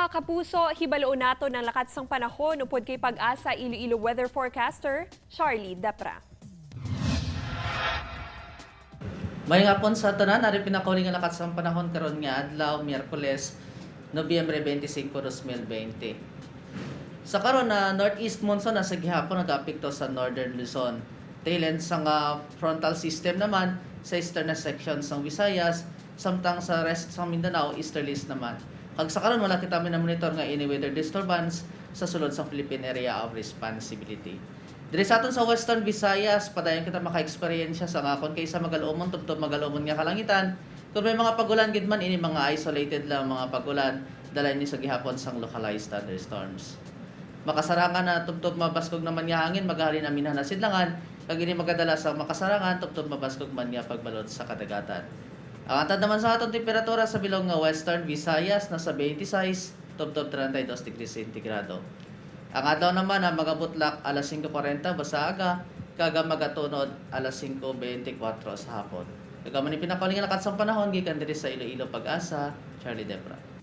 Mga kapuso, hibaluon nato ng lakat sang panahon upod kay Pag-asa Iloilo weather forecaster Charlie Depra. Maayong hapon sa tanan, ari pinakauli nga lakat sa panahon karon nga adlaw, Miyerkules, Nobyembre 25, 2020. Sa karon na northeast monsoon na sa gihapon nagaapekto sa Northern Luzon. Tail end sa nga frontal system naman sa eastern na section sang Visayas, samtang sa rest sa Mindanao easterlies naman. Kag sa karon wala kita monitor nga any weather disturbance sa sulod sa Philippine Area of Responsibility. Diri sa aton sa Western Visayas, padayon kita maka-experience sa nga kon kaysa magalumon tubtob magalumon nga kalangitan. Kung may mga pagulan gid man ini, mga isolated lang mga pagulan dala ni sa gihapon sang localized thunderstorms. Makasarangan na tubtob mabaskog naman nga hangin magahalin ang amihan na sidlangan kag ini magadala sa makasarangan tubtob mabaskog man nga pagbalot sa kadagatan. Ang antad naman sa atong temperatura sa bilog nga Western Visayas nasa 26 tubtob 32 degrees sentigrado. Ang adlaw naman na magabutlak alas 5:40 basta aga kaga magatunod alas 5:24 sa hapon. Kag amo ni pinakauli nga lakat sa panahon gikan diri sa Iloilo Pag-asa, Charlie Depra.